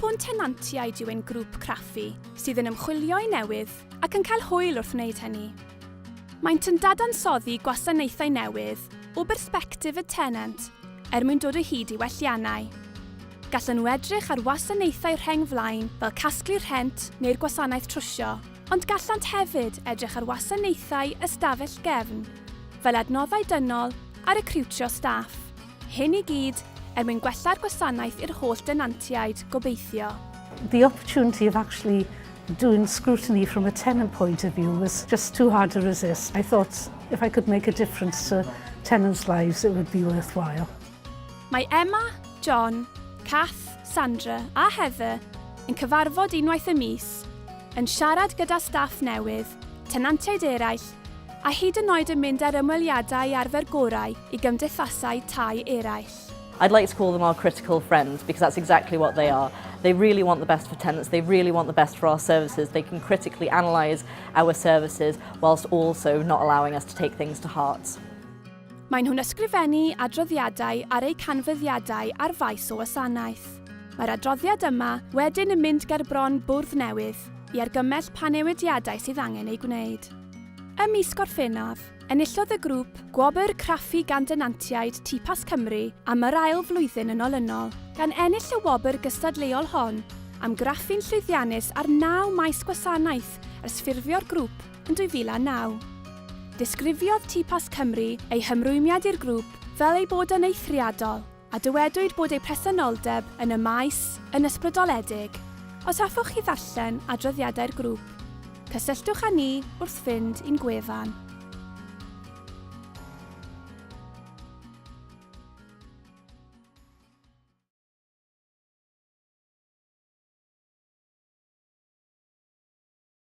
o'n tenantiaid yw ein grŵp craffu, sydd yn ymchwilio i newydd ac yn cael hwyl wrth wneud hynny. Maent yn dadansoddi gwasanaethau newydd o bersbectif y tenant er mwyn dod o hyd i welliannau. Gallan nhw edrych ar wasanaethau rheng flaen fel casglu rhent neu'r gwasanaeth trwsio, ond gallant hefyd edrych ar wasanaethau ystafell gefn, fel adnoddau dynol a recriwtio staff. Hyn i gyd er mwyn gwella'r gwasanaeth i'r holl denantiaid, gobeithio. The opportunity of actually doing scrutiny from a tenant point of view was just too hard to resist. I thought if I could make a difference to tenants' lives, it would be worthwhile. Mae Emma, John, Kath, Sandra a Heather yn cyfarfod unwaith y mis, yn siarad gyda staff newydd, tenantiaid eraill a hyd yn oed yn mynd ar ymweliadau arfer gorau i gymdeithasau tai eraill. I'd like to call them our critical friends because that's exactly what they are. They really want the best for tenants, they really want the best for our services. They can critically analyse our services whilst also not allowing us to take things to heart. Maen nhw'n ysgrifennu adroddiadau ar eu canfyddiadau ar faes o wasanaeth. Mae'r adroddiad yma wedyn yn mynd ger bron bwrdd newydd i argymell pa newidiadau sydd angen eu gwneud. Ym mis Gorffennaf, enillodd y grŵp Gwobr Craffu gan Denantiaid TPAS Cymru am yr ail flwyddyn yn olynol, gan ennill y wobr gystadleuol hon am graffu'n llwyddiannus ar naw maes gwasanaeth ers ffurfio'r grŵp yn 2009. Disgrifiodd TPAS Cymru ei hymrwymiad i'r grŵp fel ei bod yn eithriadol, a dywedwyd bod eu presenoldeb yn y maes yn ysbrydoledig. Os hoffwch chi ddarllen adroddiadau'r grŵp, cysylltwch â ni wrth fynd i'n gwefan.